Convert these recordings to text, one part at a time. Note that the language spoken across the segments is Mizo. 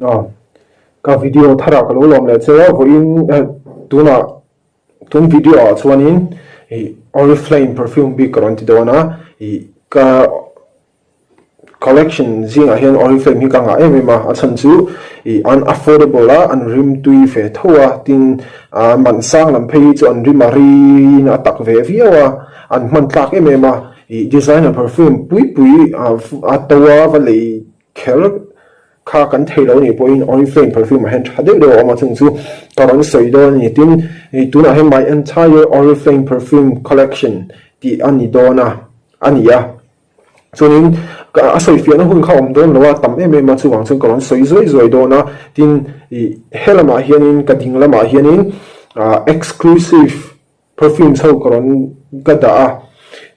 Aw ka video tharah ka lo lawm leh che a, vawiin tunah tun video ah chuanin ih Oriflame perfume bik ka rawn ti dawn a, ih ka collection zingah hian Oriflame hi ka ngah em em a, a chhan chu ih an affordable a, an rim tui ve tho a, tin ah man sang lam phei hi chu an rim a riin a tak ve viau a, an hman tlak em em a, ih designer perfume pui pui a to a va lei kher kha kan thei lo nih pawhin Oriflame perfume ah hian tha deuh deuh a awm a, chung chu ka rawn sawi dawn a ni. Tin, tunah hian my entire Oriflame perfume collection tih a ni dawn a, a ni a. Chuanin a sawi fiahna hun kha a awm dawn lo a, tam em em a, chuvang chuan ka rawn sawi zuai zuai dawn a. Tin, he lamah hianin ka ding lamah hianin exclusive Perfumes ho ka rawn ka dah a,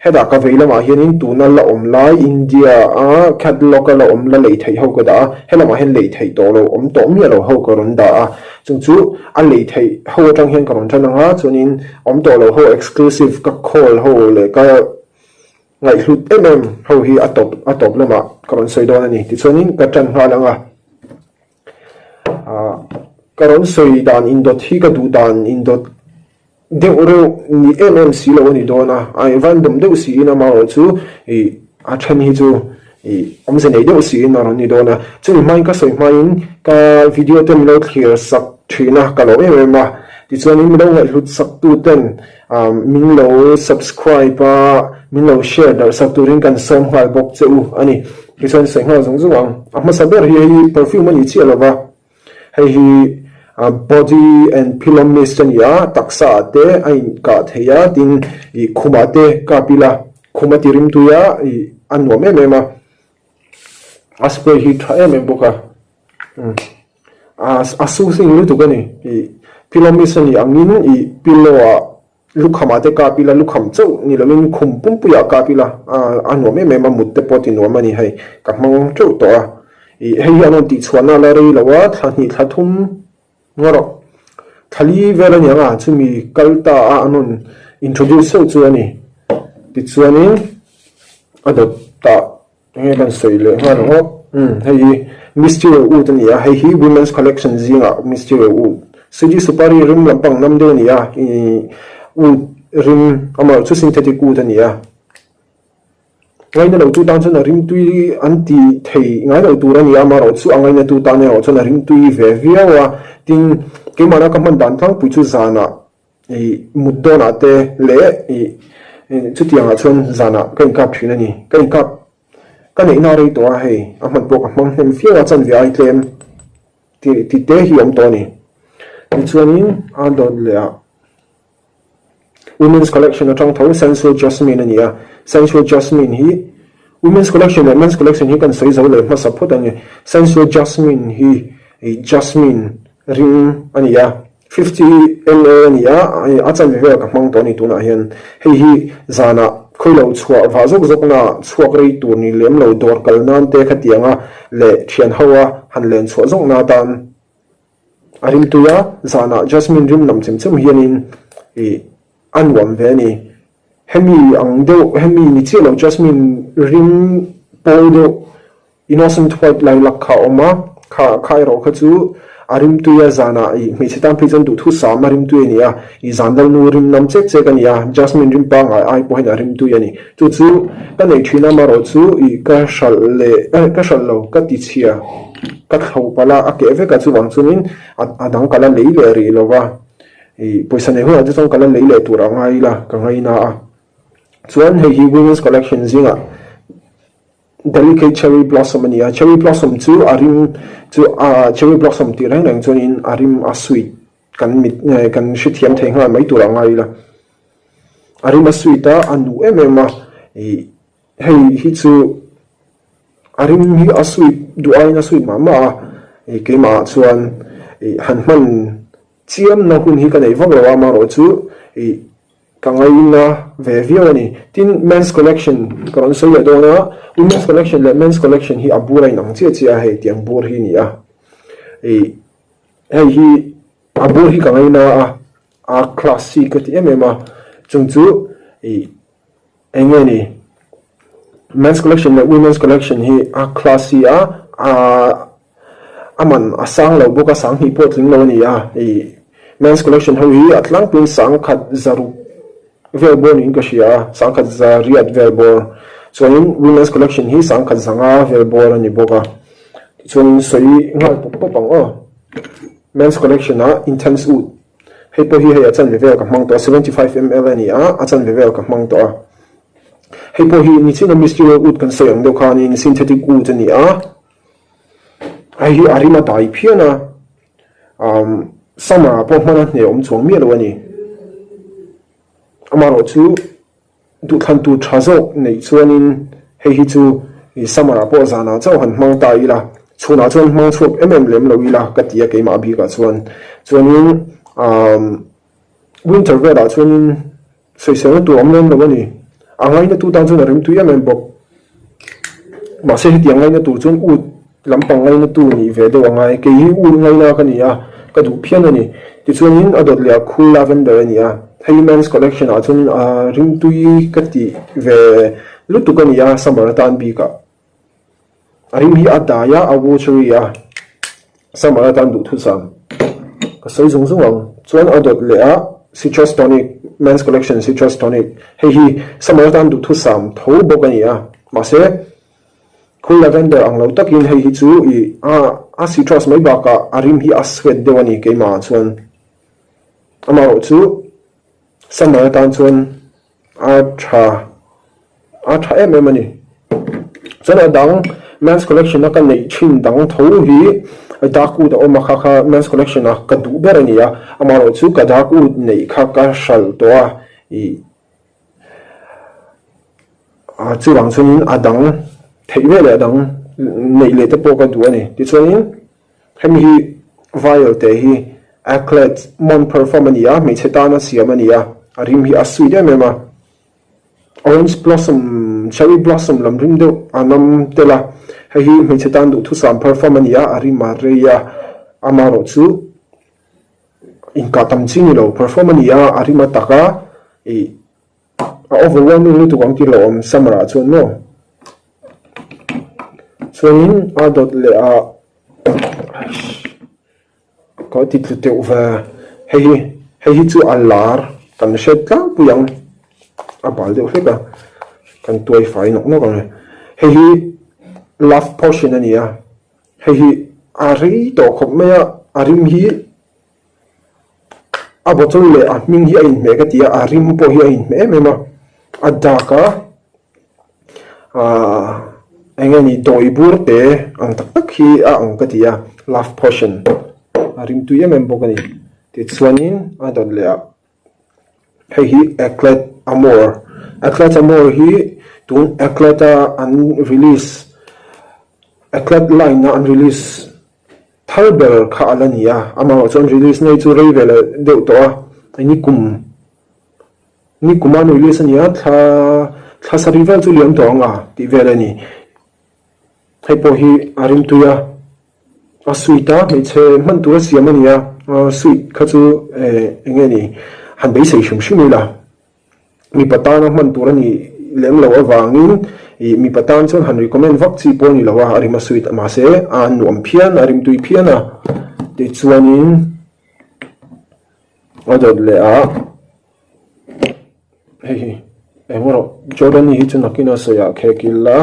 hetah ka vei lamah hianin tuna la awm lai India a catalog a la awm la lei theih ho ka dah a, helamah hian lei theih tawh lo awm tawh miah lo ho ka rawn dah a, chung chu a lei theih ho atang hian ka rawn tan ang a, chuanin awm tawh lo ho exclusive ka call ho leh ka ngaihhlut em em ho hi a tawp a tawp lamah ka rawn sawi dawn a ni. Tichuanin ka tan nghal ang a, ah ka rawn sawi dan indawt hi ka duh dan indawt Deuh reuh ni em em si lo a ni dawn a, a random deuh siin amaherawh chu ih a then hi chu ih awmze nei deuh siin a rawn ni dawn a. Chumi hmain ka sawi hmain ka video te min lo thlir sak thin a, ka lo em em a, tichuanin min lo ngaihhlut sak tu ten ah min lo subscribe a, min lo share darh sak turin kan sawm nghal bawk che u a ni. Tichuan sawi nghal zung zung ang. A hmasa ber hi hei perfume a ni chiah lo va. Hei hi body and pillow mist a ni a, taksa ah te a inkah thei a, tin ih khumah te kap ila, khum a ti rim tui a, ih a nuam em em a, a spray hi tha em em bawk a, a soothing lutuk a ni, ih pillow mist a nih angin ih pillow ah Lukham ah te kap ila, lukham chauh ni lovin khum pumpuiah kap ila, a nuam em em a, mut te pawh ti nuam a ni hei, ka hmang teuh tawh a. Ih hei hi an rawn tihchhuahna la rei lo a, thla hnih thla thum ngaw rawh, thla li vel a ni ang a, chumi kal ta a an rawn introduce chauh chu a ni. Tichuanin a dawt tah. Enge kan sawi leh nghal ang aw. Umm hei hi Mysterio Oud a ni a, hei hi Women's Collection zingah Mysterio Oud. Sidi Supari rim lampang nam deuh a ni a, ih oud rim amaherawh chu synthetic oud a ni a. Ngaina lo tu tan chuan a rim tui an ti thei ngai lo tur a ni a, amaherawh chu a ngaina tu tan erawh chuan a rim tui ve viau a. Tin, keimahna ka hman dan tlangpui chu zanah Ih mut dawnah te leh ih chutiangah chuan zanah ka inkap thin a ni. Ka inkap ka neihna rei tawh a hei a hman pawh ka hmang hnem viau a chanve ai tlem tih tih te hi a awm tawh a ni. Tichuanin a dawt leh ah Women's Collection atang tho Sensual Jasmine a ni a. Sensual Jasmine hi Women's Collection leh Men's Collection hi kan sawi zo leh hmasa phawt a ni. Sensual Jasmine hi ih Jasmine ring a ni a. 50 MA a ni a, a chanve vel ka hmang tawh a ni tunah hian. Hei hi zanah khawi lo chhuah vah zawk zawk na chhuak rei tur ni lem lo dawr kal nan te khatiang a leh thian ho a han len chhuah zawk na atan a rimtui a, zanah Jasmine rim nam chem chem hianin ih a nuam ve a ni. Hemi ang deuh hemi ni chiah lo Jasmine rim pawl deuh Innocent White Lilac kha a awm a, kha kha erawh kha chu a rimtui a zanah ih hmeichhe tan phei chuan duhthusam a rimtui a ni a, ih zan lalnu rim nam chek chek a ni a, Jasmine rim pangngai ai pawhin a rimtui a ni. Chu chu ka nei thin a amaherawh chu ih ka hralh leh eh ka hralh lo ka ti chhia ka thlo palh a, a keh vek a chuvang chuanin a a dang ka la lei leh rih lo va, ih pawisa nei hunah te chuan ka la lei leh tur a ngai ila ka ngaina a. Chuan hei hi Women's Collection zingah. Delicate cherry blossom a ni a, cherry blossom chu a rim chu ah cherry blossom tih reng reng chuanin a rim a sweet kan mit kan hrethiam thei nghal mai tur a ngai ila a rim a sweet a a nuh em em a ih hei hi chu a rim hi a sweet duh aiin a sweet mah mah a ih keimah ah chuan ih han hman chiamna hun hi ka nei vak lo a amaherawh chu ih. Ka ngaina ve viau a ni. Tin, men's collection ka rawn sawi leh dawn a, women's collection leh men's collection hi a bur a inang chiah chiah a hei tiang bur hi a ni a. Ih hei hi a bur hi ka ngaina a, a classy ka ti em em a, chung chu ih eng nge ni men's collection leh women's collection hi a classy a, a. A man a sang lo bawk a, 2000 pawh tling lo a ni a. Ih Men's collection ho hi a tlangpuiin 1000 zaruk vel bawr niin ka hria a, 1000 zariat vel bawr. Chuanin women's collection hi 1000 zanga vel bawr a ni bawk a. Tichuanin sawi nghal pawp pawp ang aw. Men's collection ah Intense Oud hei pawh hi hei a chanve vel ka hmang tawh a, 75 ml a ni a, a chanve vel ka hmang tawh a. Hei pawh hi nichina Mysterial Oud kan sawi ang deuh khanin synthetic oud a ni a. Hei hi a rim a dai phian a, umm summer ah pawh hman a hne awm chuang miah lo a ni. Amaherawh chu duhthlan tur tha zawk neih chuanin hei hi chu summer ah pawh zanah chauh han hmang ta ila, chhunah chuan hmang chhuak em em lem lo ila ka ti a keimah bikah chuan. Chuanin umm winter velah chuanin Sawiselna tur awm lem lo a ni. A ngaina tu tan chuan a rimtui em em bawk. Mahse hetiang ngaina tur chuan ut lampang ngaina tu nih ve deuh a ngai. Kei hi ut ngaina ka ni a, ka duh phian a ni. Tichuanin a dawt leh a cool lavender a ni a. Hei men's collection ah chuanin a rimtui ka tih ve lutuk a ni a summer atan bikah. A rim hi a dai a, a watery a, summer atan duhthusam ka sawi zung zung ang. Chuan a dawt leh a citrus tonic, men's collection citrus tonic, hei hi summer atan duhthusam tho bawk a ni a, mahse cool lavender ang lo takin hei hi chu ih a a citrus mai bakah a rim hi a sweat deuh a ni keimah ah chuan. Amaherawhchu summer atan chuan A tha, a tha em em a ni. Chuan a dang men's collection a ka neih thin dang tho hi dark wood a awm a kha kha men's collection a ka duh ber a ni a, amaherawh chu ka dark wood neih kha ka hral tawh a, ih chuvang chuanin a dang theih veleh a dang neih leh te pawh ka duh a ni. Tichuanin. Hemi hi vial te hi Eclat Mon Parfum a ni a, hmeichhe tana siam a ni a, a rim hi a sweet em em a. Orange blossom, cherry blossom lam rim deuh a nam tel a, hei hi hmeichhe tan duhthusam parfum a ni a, a rim a rei a, amaherawh chu inkah tam chi ni lo parfum a ni a, a rim a tak a, ih A overwhelming lutuk ang tih hlauhawm summer ah chuan maw? Chuanin a dawt leh a ka ti tlu teuh ve hei hi hei hi chu a lar kan hre tlangpui ang a bal deuh hlek a kan tuai fai nawk nawk ang e hei hi love potion a ni a hei hi a rei tawh khawp mai a a rim hi. A bottle leh a hming hi a inhmeh ka ti a, a rim pawh hi a inhmeh em em a, a dark a ahh eng nge ni dawi bur te ang tak tak hi a ang ka ti a love potion a rim tui em em bawk a ni tichuanin a dawt leh ah hei hi Eclat Amour Eclat Amour hi tun Eclat a an release Eclat line a an release. Thar ber kha a la ni a, amaherawh chuan release nei chu rei ve leh deuh tawh a, ni kum ni kum a release a ni a, thla thla sarih vel chu liam tawh ang a tih vel a ni. Hei pawh hi a rimtui a, a sweet a, hmeichhe hman tura siam a ni a, sweet kha chu eng nge ni han beisei hrim hrim ila. Mipa tana hman tur a nih lem loh avangin ih mipa tan chuan han recommend vak chi pawh a ni lo a, a rim a sweet mahse a nuam phian a rimtui phian a tichuanin a dawt leh a hei hi eng erawh Jordani hi chu nakin a sawi ah khek ila.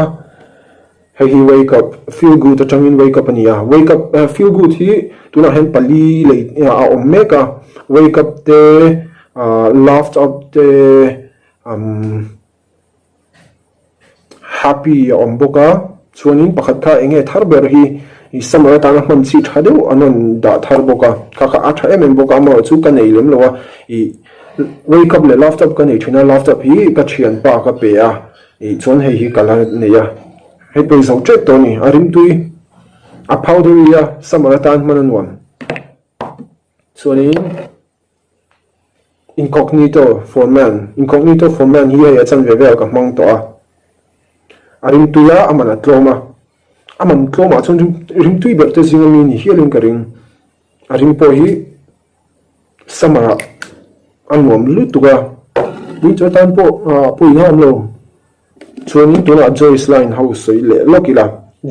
Hei hi wake up, feel good atangin wake up a ni a, wake up feel good hi tunah hian pali lei a awm mek a, wake up te laughed up te umm happy a awm bawk a, chuanin pakhat kha eng nge thar ber hi summer atana hman chi tha deuh an rawn dah thar bawk a, kha kha a tha em em bawk a, amaherawhchu chu ka nei lem lo a, ih wake up leh laughed up ka nei thin a, laughed up hi ka thianpa ka pe a. Ih chuan hei hi ka la nei a, hei pawh i zo tep tawh a ni, a rimtui a powdery a summer atan hman a nuam. Chuanin incognito for man, incognito for man hi hei a chanve vel ka hmang tawh a, a rimtui a a man a tlawm a, a man tlawmah chuan rimtui ber te zinga mi ni hialin ka ring, a rim pawh hi. Summer ah a nuam lutuk a, winter tan pawh ah pawhin a awm lo. Chuanin tunah Joyce line ho sawi leh lawk ila,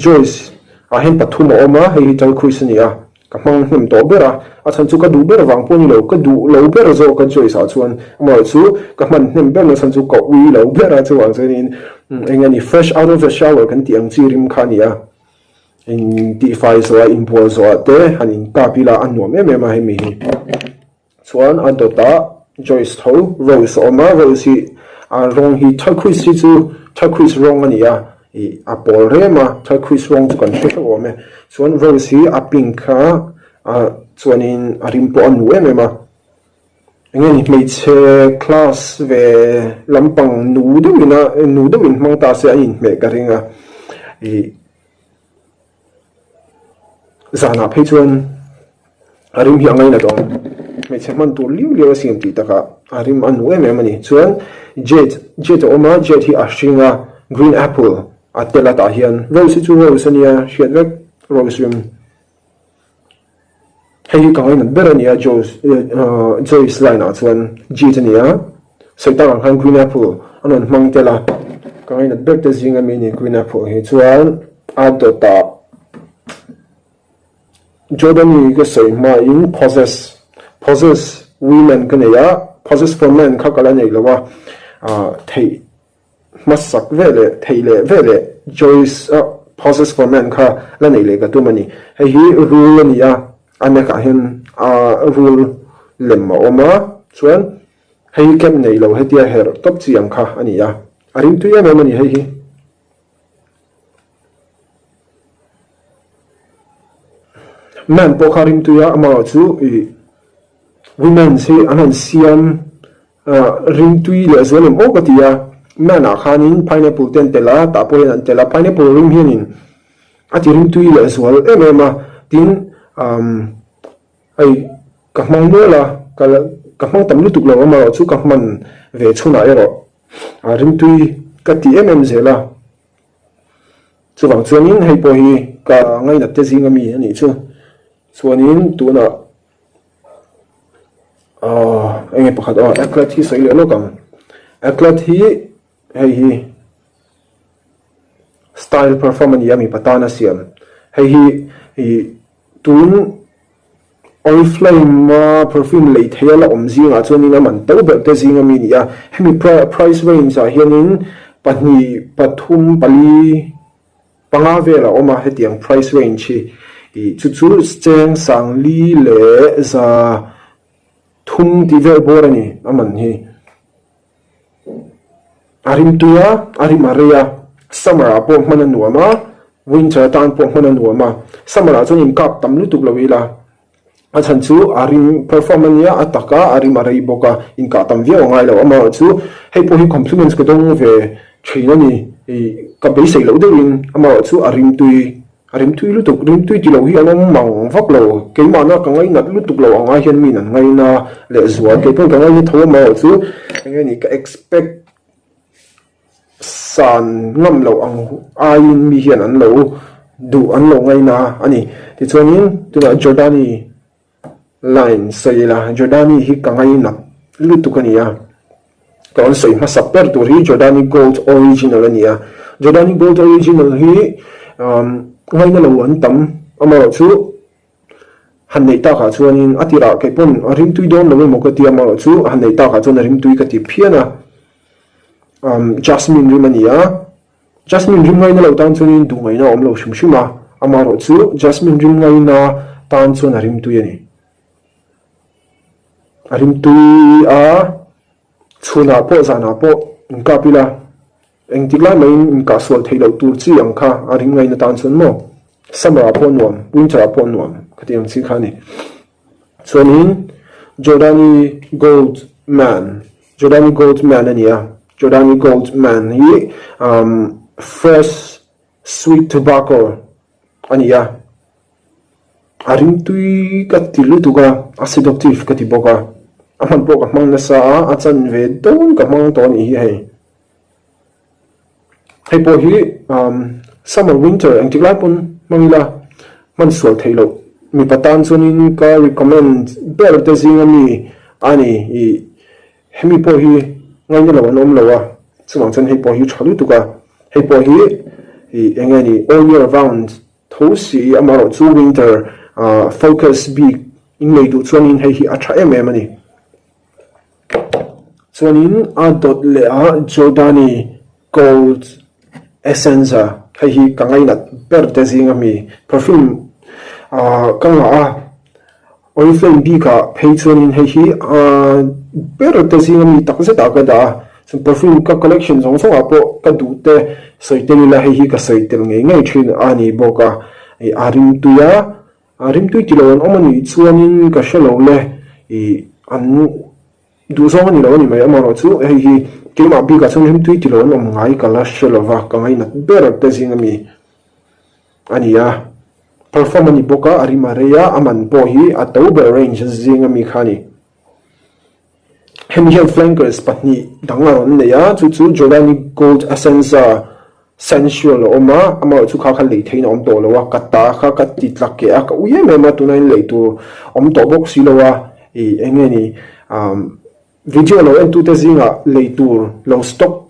Joyce. Ah hian pathum a awm a, hei hi Turquoise a ni a, ka hmang hnem tawh ber a, a chhan chu ka duh ber vang pawh a ni lo, ka duh lo ber zawk a Joyce ah chuan amaherawh chu ka hman hnem ber na chhan chu ka ui lo ber a, chuvang chuanin eng nge ni fresh out of the shower kan tih ang chi rim kha a ni a, in tihfai zawh ah inbual zawh ah te han inkap ila a nuam em em a hemi hi. Chuan a dawtah Joyce tho Rose a awm a, Rose hi a rawng hi turquoise hi chu turquoise rawng a ni a, ih a pawl rem a, turquoise rawng chu kan hre hlauh awm e. Chuan Rose hi a pink a, ah chuanin a rim pawh a nu em em a. Enge ni hmeichhe class ve lampang nu deuhin a nu deuhin hmang ta se an inhmeh ka ring a, ih. Zanah phei chuan a rim hi a ngaina tawh ang. Hmeichhe hman tur liau liau a siam tih takah a rim a nu em em a ni. Chuan Jade, Jade a awm a, Jade hi a hring a, green apple a tel a tah hian Rose hi chu Rose a nia hriat vek Rose rim. Hei hi ka ngainat ber a nia Joyce Joyce line ah chuan Jade a ni a, sawi tak ang khan green apple a rawn hmang tel a, ka ngainat ber te zing ami a ni green apple hi chuan a dawtah Jordani ka sawi hmain possess possess women ka nei a, possess for men kha ka la nei lo a, ah theih Hmasak ve leh theih leh ve leh Joyce a Possess for Man kha la neih leh ka tum a ni. Hei hi rul a ni a, a neck ah hian a rul lem a awm a, chuan hei hi cap nei lo hetia herh tawp chi ang kha a ni a, a rimtui em em a ni hei hi. Man pawh kha rimtui a, amaherawhchu ih women's hi an han siam Rimtui leh zual em aw ka ti a, man ah khanin pineapple te an telh a, tah pawh hian an telh a, pineapple rim hianin a ti rimtui leh zual em em a, tin umm hei ka hmang nual a, ka ka hmang tam lutuk lo amaherawh chu ka hman ve chhunah erawh a rimtui ka ti em em zel a, chuvang chuanin hei pawh hi ka ngainat te zing ami a nih chu, chuanin tunah. Aw enge pakhat aw Eclat hi sawi leh lawk ang Eclat hi hei hi style perform a ni a mipa tana siam hei hi ih tun Oriflame a perfume lei thei a la awm zingah chuanin a man to ber te zing ami a ni a hemi price range ah hianin pahnih pathum pali Panga vel a awm a hetiang price range hi ih chu chu cheng sangli leh za thum tih vel bawr a ni a man hi. A rim tui a, a rim a rei a, summer ah pawh hman a nuam a, winter atan pawh hman a nuam a, summer ah chuan inkap tam lutuk lo ila. A chhan chu a rim perform a nia, a tak a, a rim a rei bawk a, inkah tam viau a ngai lo. Amaherawh chu hei pawh hi compliments ka dawng ve thin a ni, ih ka beisei loh deuhin amaherawh chu a rim tui, a rim tui lutuk, rim tui ti lo hi an awm mang vak lo, keimahna ka ngainat lutuk lo ang ai hian miin an ngaina lehzual, kei pawhin ka ngaina tho amaherawh chu eng nge ni ka expect San ngam loh ang aiin mi hian an lo duh an lo ngaina a ni. Tichuanin tunah Jordani line sawi ila, Jordani hi ka ngainat lutuk a ni a. Ka rawn sawi hmasak ber tur hi Jordani Gold Original a ni a. Jordani Gold Original hi ngaina lo an tam amaherawh chu han neih takah chuanin a tirah kei pawn a rimtui dawn lo emaw ka ti a, amaherawh chu han neih takah chuan a rimtui ka ti phian a. Um, Jasmine rim a ni a, Jasmine rim ngaina lo tan chuanin duh ngaihna a awm lo hrim hrim a, amaherawh chu Jasmine rim ngaina tan chuan a rimtui a ni. A rimtui a, chhunah pawh zanah pawh inkap ila, engtik lai maiin inkah sual theih loh tur chi ang kha a rim ngaina tan chuan maw, summer ah pawh nuam, winter ah pawh nuam khatiang chi kha a ni. Chuanin Jordani Gold Man, Jordani Gold Man a ni a, Jordani Gold Man hi um fresh sweet tobacco a ni a, a rimtui ka ti lutuk a, a seductive ka ti bawk a, a hman pawh ka hmang nasa a, a chanve dawn ka hmang tawh a nih hi hei. Hei pawh hi summer winter engtik lai pawn hmang ila hman sual theih loh mipa tan chuanin ka recommend ber te zinga mi a ni ih hemi pawh hi ngaina lo an awm lo a chuvang chuan hei pawh hi tha lutuk a hei pawh hi ih eng nge ni all year round. tho si, amaherawh chu winter focus bik in lei duh chuanin hei hi a tha em em a ni. Chuanin a dawt leh ah Giordani Gold Essenza hei hi ka ngainat ber te zing ami perfume ah ka ngah a, Oriflame bikah phei chuanin hei hi a ber te zing ami tak zet ah ka dah a, chuan perfume ka collection zawng zawng ah pawh ka duh te sawi tel ila hei hi ka sawi tel ngei ngei thin a ni bawk a, a rimtui a. A rimtui ti lo an awm a nih chuanin ka hre lo le, ih an duhzawng a ni lo a ni mai amaherawh chu hei hi keimah bikah chuan rimtui ti lo an awm ngai ka la hre lo va, ka ngainat ber te zing ami a ni a. Perform a ni bawk a, a rim a rei a, a man pawh hi a to ber range zing ami kha a ni. Hemi hian flankers pahnih dang a rawn nei a, chu chu Giordani Gold Essenza Sensual a awm a, amaherawh chu kha kha lei theiin a awm tawh lo a, ka ta kha ka ti tla keh a, ka ui em em a, tuna in lei tur awm tawh bawk si lo a, ih eng nge ni video lo entute zingah lei tur lo stock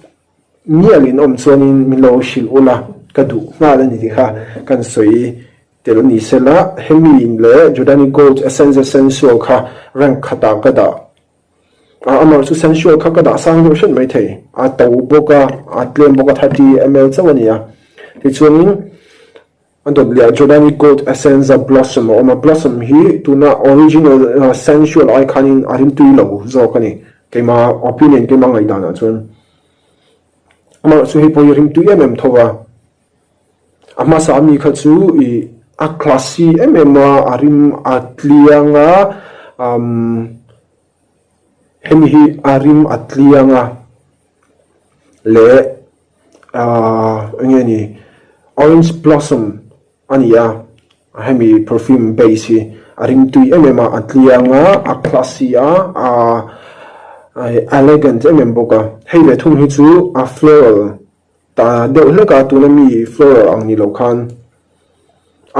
mial in awm chuanin min lo hrilh ula ka duh nghal a ni tih kha kan sawi tel ni sela, hemi leh Giordani Gold Essenza Sensual kha rank khatah ka dah. A amah chu sensual kha ka dah sang deuh hret mai thei. A to bawk a, a tlem bawk a, 30 ml chauh a ni a. Tichuanin a dawt leh ah Giordani Gold Essenza Blossom a awm a, Blossom hi tuna original sensual ai khanin a rimtui lo zawk a ni. Keima opinion, keima ngaihdanah chuan. Amah chu hei pawh hi rimtui em em tho va. A hmasa ami kha chu ih a classy em em a, a rim a tliang a, umm hemi hi a rim a tliang a leh ahh eng nge ni orange blossom a ni a, hemi perfume base hi a rim tui em em a, a tliang a, a classy a, ahh elegant em em bawk a, hei leh thung hi chu a floral. Ta deuh hlek a, tuna mi floral ang ni lo khan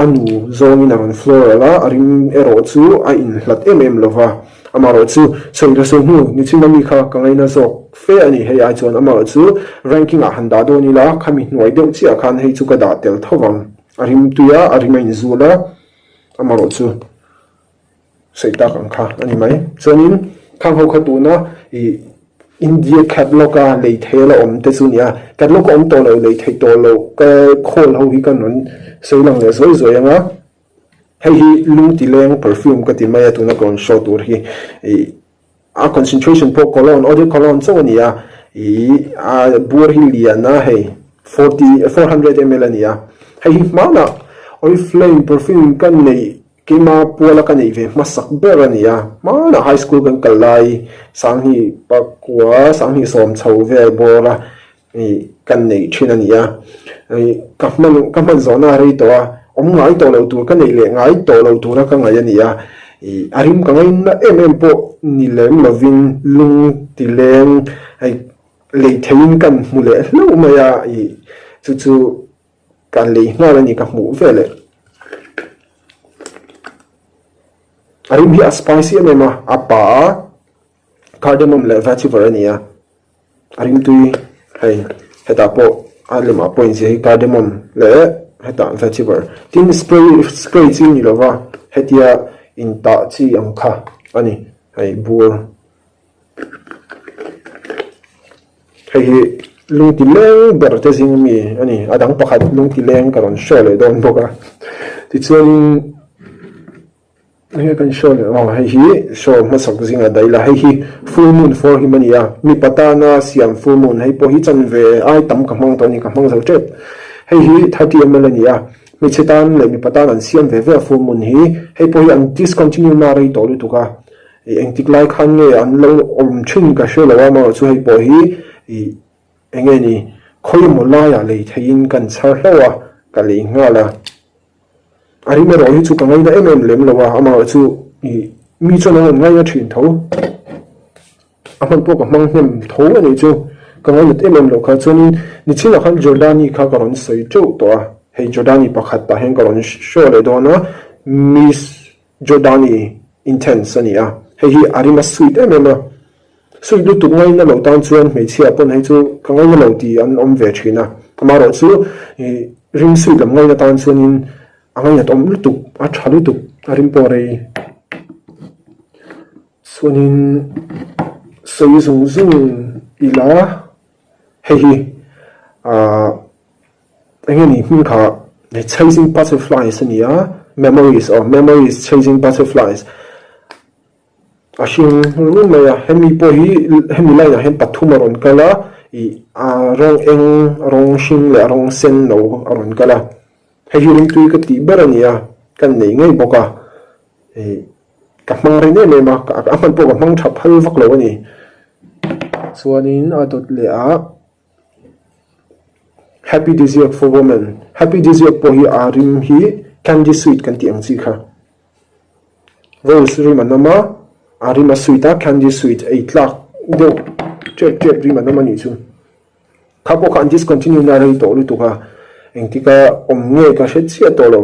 a nu zawngin a rawn floral a, a ring erawh chu a inhlat em em lo va. Amaherawh chu sawi la sawi hnu nichina mi kha ka ngaina zawk fe a ni hei ai chuan amaherawh chu ranking ah han dah dawn ila khami hnuai deuh chiah khan hei chu ka dah tel tho vang. A rim tui a, a rim a inzul a, amaherawh chu. Sawi tak ang kha a ni mai. Chuanin khang ho kha tuna ih India catalog a lei thei la awm te chu nia. Catalog a awm tawh lo, lei theih tawh loh ka khawl ho hi ka rawn sawi lang leh zuai zuai ang a. Hei hi lungtileng perfume ka ti mai a tuna ka rawn show tur hi ih a concentration pawh cologne, eau de cologne chauh a ni a. Ih a bur hi lian a hei forty, 400 ml a ni a. Hei hi hmanah Oriflame perfume ka neih Keima puala ka neih ve hmasak ber a ni a, hmanah high school kan kal lai Sanghnih pakua, Sanghnih sawm chho vel bawra kan neih thin a ni a. Ka hman ka hman zawhna a rei tawh a, awm ngai tawh loh tur ka neih leh ngai tawh loh tura ka ngaih a ni a. A rim ka ngaina em em pawh ni lem lovin lung ti leng hei lei theiin kan hmu leh hlauh mai a, chu chu Ka lei nghal a ni ka hmuh veleh. A rim hi a spicy em em a, a pa a, cardamom leh vetiver a ni a, a rim tui hei hetah pawh a lemah pawh inziah hi cardamom leh hetah vetiver tin spray spray chi ni lova hetia intah chi ang kha a ni hei bur. Hei hi lungti leng ber te zing ami a ni. A dang pakhat lungti leng ka rawn show leh dawn bawk a. Tichuanin hei kan show leh aw hei hi show hmasak zingah daih la. Hei hi full moon for him a ni a. Mipa tana siam full moon hei pawh hi chanve ai tam ka hmang tawh a ni, ka hmang zo tep. Hei hi 30 ml a ni a. Hmeichhe tan leh mipa tan an siam ve ve a full moon hi. Hei pawh hi an discontinue na rei tawh lutuk a. Ih engtik lai khan nge an lo awm thin ka hre lo a, amaherawh chu hei pawh hi ih eng nge ni khawi emaw laiah lei theihin kan chhar hlauh a, ka lei nghal a. A rim erawh hi chu ka ngaina em em lem lo a, amaherawh chu ih mi chuan an rawn ngaina thin tho. A hman pawh ka hmang hnem tho a nih chu, ka ngainat em em loh kha. Chuanin nichinah khan Jordani kha ka rawn sawi teuh tawh a, hei Jordani pakhat tah hian ka rawn show leh dawn a, Miss Jordani intense a ni a, hei hi a rim a sweet em em a, sweet lutuk ngaina lo tan chuan hmeichhia pawn hei chu ka ngaina lo tih an awm ve thin a, amaherawh chu ih rim sweet lam ngaina tan chuanin. A ngainat awm lutuk, a tha lutuk, a rim pawh rei. Chuanin sawi zung zung ila hei hi ahh eng nge ni hming kha chasing butterflies a ni a memories aw memories chasing butterflies a hring run mai a hemi pawh hi hemi line ah hian pathum a rawn kal a ih a rawng eng rawng hring leh rawng sen no a rawn kal a hei hi ringtui ka tih ber a ni a ka nei ngei bawk a ih ka hmang reng em em a a hman pawh ka hmang tha phal vak lo a ni chuanin a dawt leh ah happy dessert for women happy dessert pawh hi a rim hi candy sweet kan tih ang chi kha. Rose rim an awm a, a rim a sweet a, candy sweet ei tlak deuh tep tep rim an awm a nih chu. Kha pawh kha an discontinue na rei tawh lutuk a, engtika awm nge ka hre chiah tawh lo.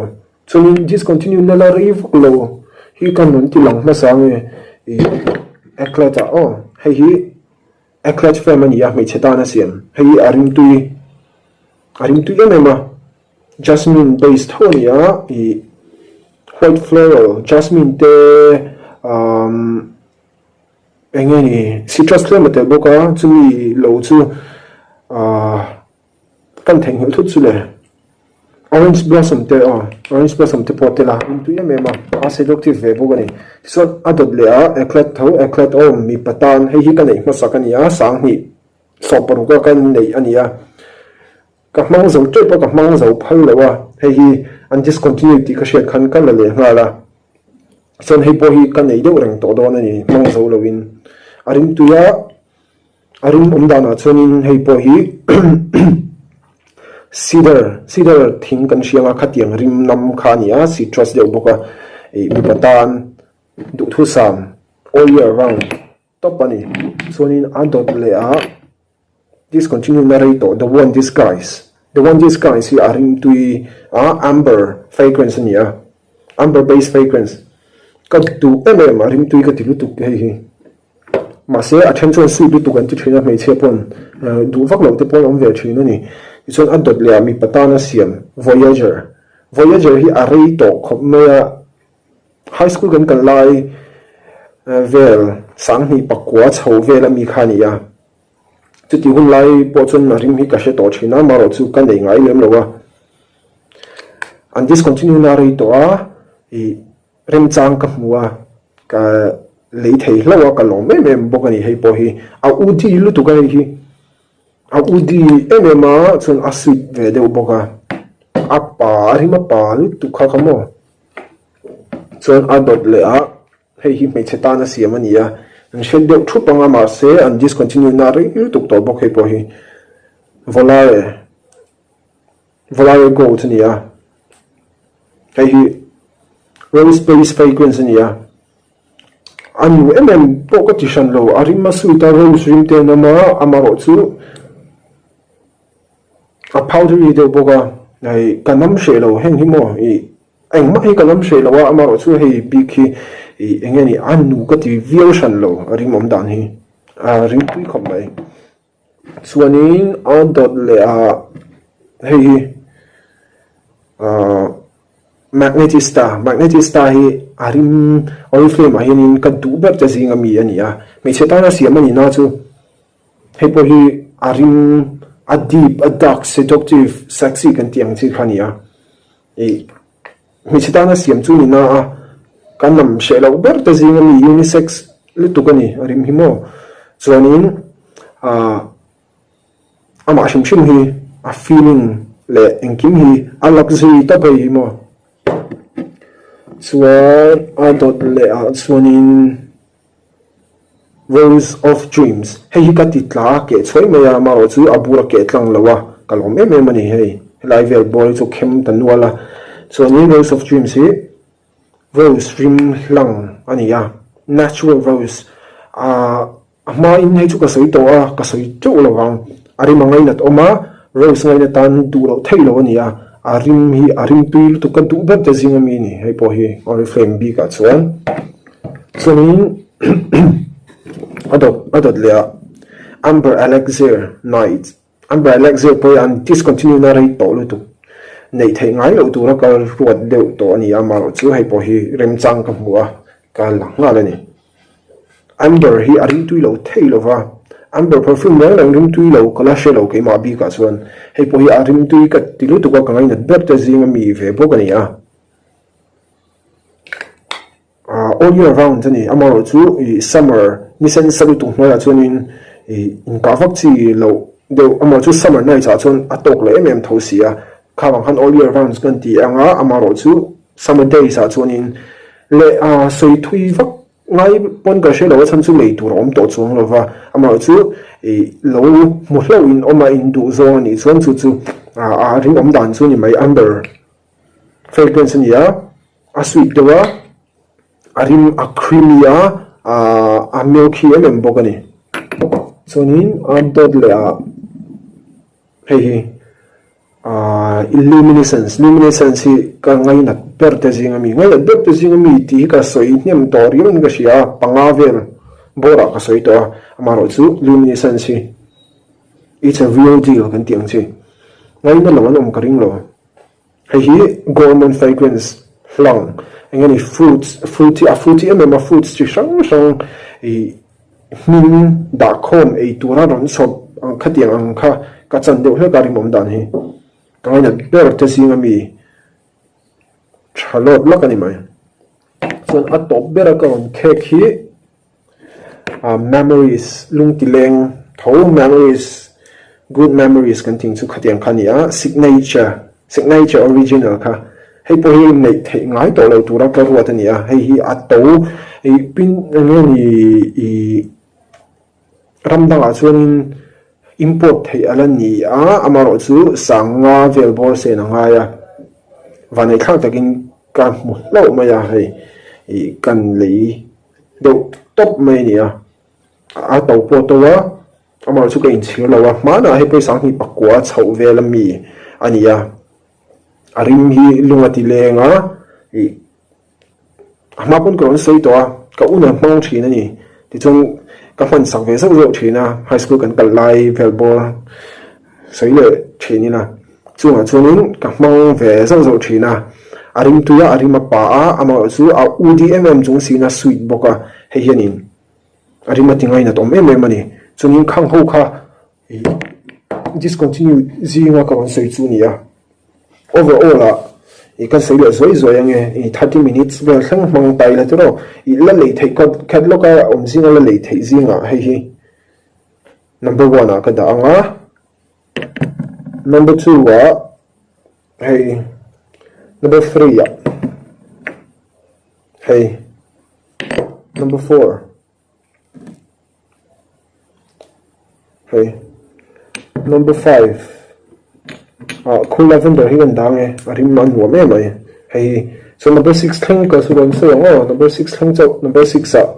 Chuanin discontinue na la rei vak lo hi ka rawn ti lang hmasa nge ih Eclat ah aw hei hi Eclat frame a ni a hmeichhe tan a siam hei hi a rimtui a rimtui em em a. Jasmine base tho a ni a ih white floral jasmine te umm eng nge ni citrus tlem a tel bawk a chumi lo chu ahh kan theihnghilh thut chu le orange blossom te aw orange blossom te pawh a tel a a rimtui em em a a seductive ve bawk a ni tichuan a dawt leh a eclat tho eclat awm mipa tan hei hi ka neih hmasak a ni a sanghnih sawhparuk a kan neih a ni a. Ka hmang zo tep a, ka hmang zo phal lo a, hei hi an discontinue tih ka hriat khan ka la leh nghal a, chuan hei pawh hi ka nei deuh reng tawh dawn a ni, hmang zo loin a rimtui a, a rim awm danah chuanin hei pawh hi cedar, cedar thing kan hria ang a, khatiang rim nam kha a ni a, citrus deuh bawk a, ih mipa tan duhthusam all year round tawp a ni, chuanin a dawt leh a. Discontinue na rei tawh The One Disguise The One Disguise hi a rimtui a amber fragrance a ni a, amber based fragrance ka duh em em a rimtui ka ti lutuk hei hi. Mahse a then chuan sweet lutuk an ti thin a hmeichhia pawn duh vak loh te pawh an awm ve thin a ni. Tichuan a dawt leh ah mipa tana siam Voyager Voyager hi a rei tawh khawp mai a, high school kan kal lai vel sanghnih pakua chho vel ami kha a ni a. Chuti hun lai pawh chuan a rim hi ka hre tawh thin a, amaherawh chu ka nei ngai lem lo a. An discontinue na rei tawh a, ih remchang ka hmu a, ka lei thei hlauh a, ka lawm em em bawk a ni hei pawh hi. A udi lutuk a hei hi, a udi em em a chuan a sweet ve deuh bawk a, a pa a rim a pa lutuk kha kha maw. Chuan a dawt leh a. Hei hi hmeichhe tan a siam a ni a, an hriat deuh thup ang a mahse an discontinue na rei lutuk tawh bawk hei pawh hi Volare Volare Gold a ni a, hei hi Rose Base Fragrance a ni a, a nu em em pawh ka ti hran lo, a rim a sweet a rose rim te an awm a, amaherawh chu a powdery deuh bawk a, hei ka nam hreh lo heng hi maw ih. Engmah hi ka lam hreh lo a, amaherawh chu hei bik hi ih eng nge ni a nu ka ti viau hran lo a ringawm dan hi a ringpui khawp mai. Chuanin a dawt leh ah hei hi ahh Magnetista, Magnetista hi a ring Oriflame ah hianin ka duh ber te zing ami a ni a, hmeichhe tana siam a ni na chu hei pawh hi a ring a deep a dark seductive sexy kan tih ang chi kha a ni a. Ih, hmeichhe tana siam chu ni na a, ka nam hreh loh ber te zing ami unisex lutuk a ni a rim hi maw. Chuanin ah amah hrim hrim hi a feeling leh engkim hi a luxury tawp hei hi maw. Chuan a dawt leh ah chuanin. Rose of Dreams, Hei hi ka ti tla a keh chhuai mai a, amaherawh chu a bur a keh tlang lo a, ka lawm em em a ni hei, helai vel bawr hi chu khem ta nual a, chuanin Rose of Dreams hi rose rim hlang a ni a, natural rose, ah a hmain hei chu ka sawi tawh a, ka sawi teuh lo vang, a rim a ngainat awm a, rose ngaina tan duh loh theih loh a ni a, a rim hi a rim tui lutuk ka duh ber te zing ami a ni hei pawh hi Oriflame bikah chuan. Chuanin a dawt a dawt leh a Amber Elixir Night Amber Elixir pawh hi an discontinue na rei tawh lutuk. Neih theih ngai loh tura ka ruat deuh tawh a ni a, amaherawh chu hei pawh hi remchang ka hmu a, ka la nghal a ni. Amber hi a rimtui lo thei lo va, Amber perfume reng reng rimtui lo ka la hre lo keimah bikah chuan hei pawh hi a rimtui ka ti lutuk a, ka ngainat ber te zinga mi ve bawk a ni a. All year round a ni, amaherawh chu ih summer ni sen sa lutuk hnuaiah chuanin ih inkah vak chi loh deuh, amaherawh chu summer nights ah chuan a tawk leh em em tho si a, kha vang khan all year round kan ti ang a, amaherawh chu summer days ah chuanin leh sawi thui vak ngai pawn ka hre lo a chhan chu lei tur a awm tawh chuang lo va, amaherawh chu ih lo hmu hlauh in awm a in duh zawng a nih chuan chu chu a rinawm dan chu a ni mai amber fragrance a ni a. A sweet deuh a, a rim a creamy a, a milky em em bawk a ni. Chuanin a dawt leh ah hei hi ahh illuminescence, luminescence hi ka ngainat ber te zing ami, ngainat ber te zing ami tih hi ka sawi hnem tawh riau in ka hria a, panga vel bawr ah ka sawi tawh a, amaherawhchu luminescence hi it's a real deal kan tih ang chi, ngaina lo an awm ka ring lo. Hei hi gourmand fragrance hlang eng nge ni fruits fruit hi a fruit hi em em a fruits chi hrang hrang ih hming dah khawm ei tura rawn chhawp ang khatiang ang kha ka chan deuh hlek a rinawm dan hi ka ngainat ber te zinga mi tha lawt lak a ni mai chuan a tawp bera ka rawn khek hi. Memories lungtileng tho memories good memories kan tih chu khatiang kha a ni a, signature signature original kha hei pawh hi neih theih ngai tawh lo tura ka ruat a ni a, hei hi a to ih pin eng nge ni ih ram dangah chuanin import theih a la ni a, amaherawh chu sanga vel bawr sen a ngai a, vanneih thlak takin ka hmu hlauh mai a hei ih kan lei. Deuh tawp mai a ni a, a to pawh to a, amah chu ka inchhir lo a, hmanah hei pawisa hnih pakua chhoh vel ami a ni a, a rim hi lung a ti leng a, ih a hma pawn ka rawn sawi tawh a, ka un a hmang thin a ni, tichuan ka hman sak ve zauh zauh thin a, high school kan kal lai vel bawr sawi leh thin ila. Chungah chuanin ka hmang ve zauh zauh thin a, a rim tui a, a rim a pa a, amaherawh chu a u di em em chung siin a sweet bawk a, hei hianin a rim a ti ngainat awm em em a ni. Chuanin khang ho kha ih discontinued zinga ka rawn sawi chu a ni a, overall ah ih kan sawi leh zuai zuai ange, ih thirty minutes vel thleng hmang ta ila tiraw, ih la lei theih khat lawk a awm zinga la lei theih zingah hei hi number one ah ka dah ang a. Number 2 ah hei number 3 ah hei number 4 hei number 5 ah khu lavender hi kan dang e a rim a nuam em mai hei hi so number 6 thleng ka chu rawn sawi ang aw number 6 thleng chauh number 6 ah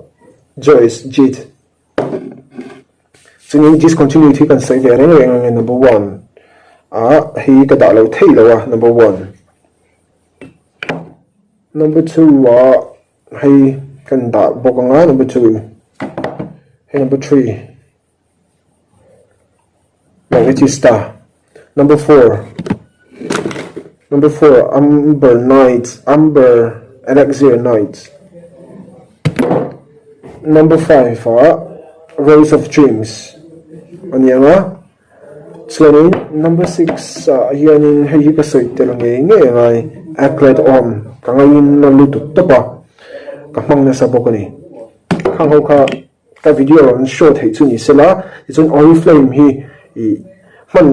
Joyce Jade Chuanin discontinued hi kan sawi ve reng reng ange number one ah hei ka dah lo thei lo a number one number 2 ah hei kan dah bawk anga number 2 hei number 3 Magnetista number 4 number 4 Amber Nights Amber Elixir Nights Number 5 ah Rose of Dreams a ni ang a chuanin number 6 ah hianin hei hi ka sawi tel ngei ngei a ngai Acled Om ka ngaiin a lutuk tawp a ka hmang nasa bawk a ni khang ho kha Ka video rawn show theih chu ni sela, tichuan Oriflame hi ih hman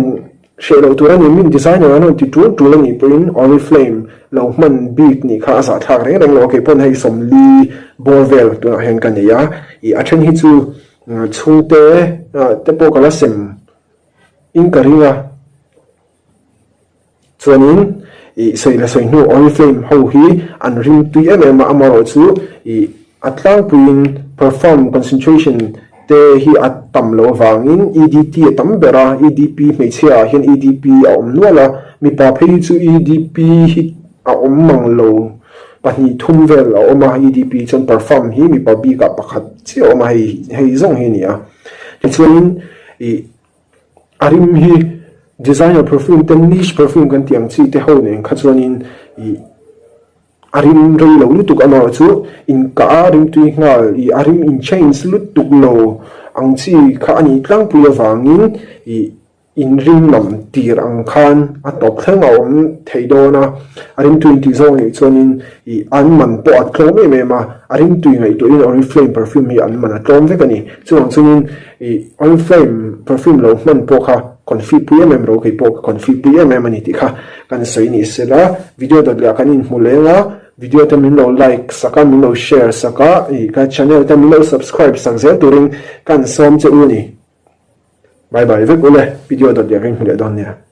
hreh loh tur a ni, min designer an rawn ti tul tul a nih pawhin Oriflame lo hman bik nih kha a zahthlak reng reng lo a, keipawn hei 40 bawr vel tunah hian ka nei a, ih a then hi chu chhungte te pawh ka la sem in ka ring a. Chuanin ih sawi la sawi hnu Oriflame ho hi an ring tui em em a, amaherawh chu ih a tlangpuiin perfume concentration te hi a tam loh avangin EDT a tam ber a, EDP hmeichhia ah hian EDP a awm nual a, mipa phei hi chu EDP hi a awm mang lo 2 thum vel a awm a, EDP chuan perfume hi mipa bikah pakhat chiah a awm a, hei hei zawng hi a ni a. Tichuanin ih a rim hi. Designer perfume te niche perfume kan tih ang chi te ho nen kha chuanin ih a rim rei lo lutuk amaherawhchu inkah a rimtui nghal ih a rim in change lutuk lo ang chi kha a nih tlangpui avangin ih in rim lam tir ang khan a tawp thleng a awm thei dawn a, a rimtui intih zawng anih chuanin ih an man pawh a tlawm em em a, a rimtui ngaihtuahin Oriflame perfume hi an man a tlawm vek a ni. Chuvang chuanin ih Oriflame perfume lo hman pawh kha confi pui em em ro kei pawh ka confi pui em em a ni tih kha kan sawi ni sela, video dawt leh ah kan inhmu leng a, video te min lo like sak a, min lo share sak a, ih ka channel te min lo subscribe sak zel turin kan sawm che u a ni. Bye bye vek ule, video dawt leh ka inhmu leh dawn nia.